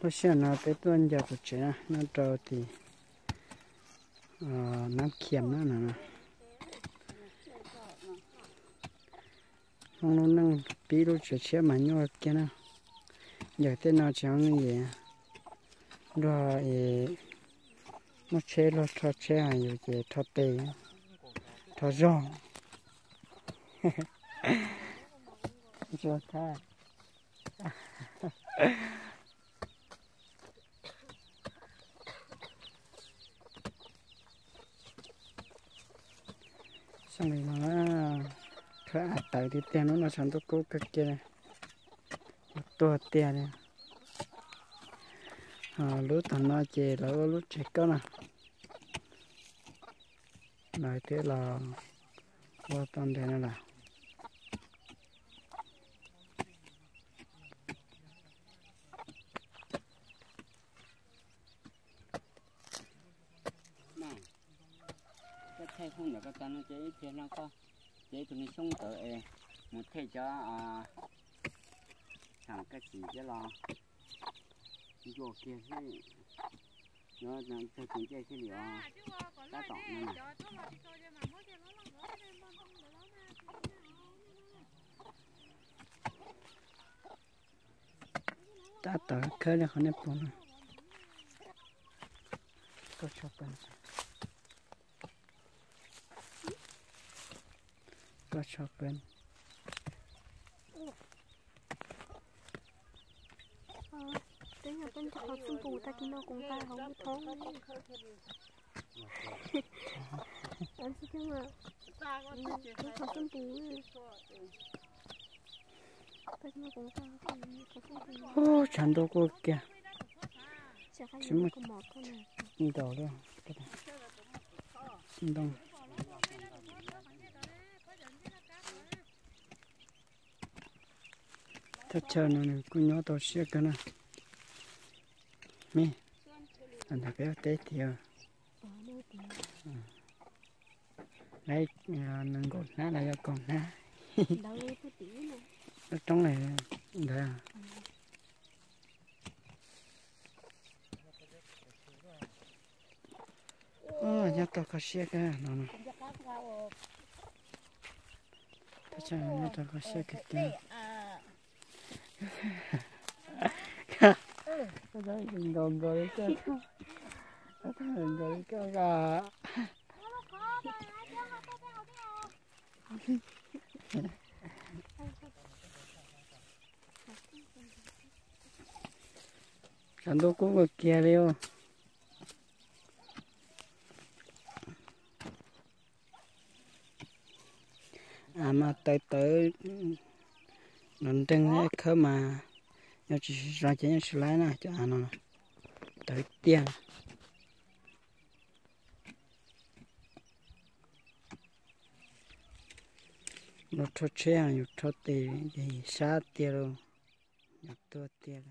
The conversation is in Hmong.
Lub sij hawm no peb tuaj ncaws pov tsev na, nyob rau tim Nab Khiam na no. Hmoob lub neej pib lub tsev tshiab mas nyuaj kiag na. Ncaws tej no tsis zoo li es luag es muaj tsheb luag rho tsheb yus ces rho tes, rho zog. Xyoo li no, khawb av tawv tiag tiag, hnub no tshav ntuj kub kawg kiag, tuag tiag li. Lub tom no ces lawv ua lub tsev koj na, lawv twb los ua tau ntev no lawm. Koj thaij hoob ntawm koj tag no ces ib pliag no koj cev tus me xyoob ntawd es mus them cov xam kab xim coj los ncua kiag xwb, yuav tag tus ncej thiaj li os. Tab tom no na. Tab tom khawb li qhov nej pom no. Koj tso pem. Koj tso pem. Peb yog peb nrog qhov xub npum tag kis no koom nqa hauv lub thoob. Qhov xub npum. Ub, tshav ntuj kub kiag. Tsis muaj ntaus li. Ntoo. Thaj chaw no nws kuj nyob tau siab kawg na. Me, ntawm peb ua teb tiag. Nees nkaum hnab los yog kaum hnab. Lub roob ntawd. Nyob tau kho siab kawg no. Nyob tau kho siab kawg kiag. Nkaus nkaus li koj, nkaus li koj. Tshav ntuj kub kawg kiag li os. Av mas tawv tawv, los nreeg khawb mas yog tsis zov ces yeej tsis laib na, cov av no tawv tiag. Los rho tsheb yus rho tes ces sab tiag lauj, yog tuag tiag.